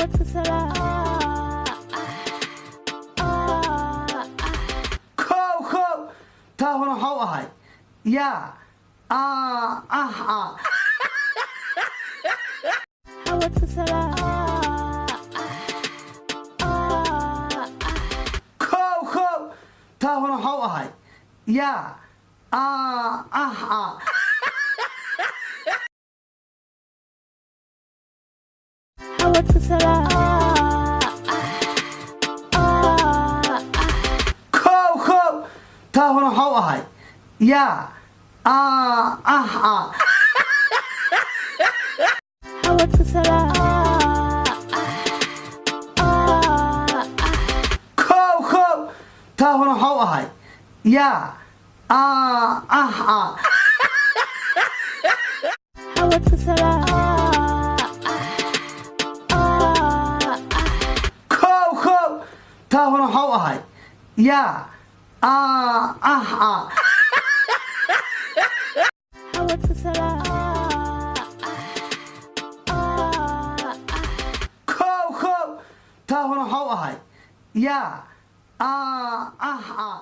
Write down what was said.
Xawadka salaa. Kow kow, taahuna waxau ahay yaa aa ah aa. Xawadka salaa. Kow kow, taahuna waxau ahay yaa aa ah aa. Xawadka salaa. Kow kow, taahuna waxau ahay yaa aa ah aa. Xawadka salaa. Kow kow, taahuna waxau ahay yaa aa ah aa. Xawadka salaa. Kow kow, taahuna waxau ahay yaa aa ah aa. Xawadka salaa. Kow kow, taahuna waxau ahay yaa aa ah aa.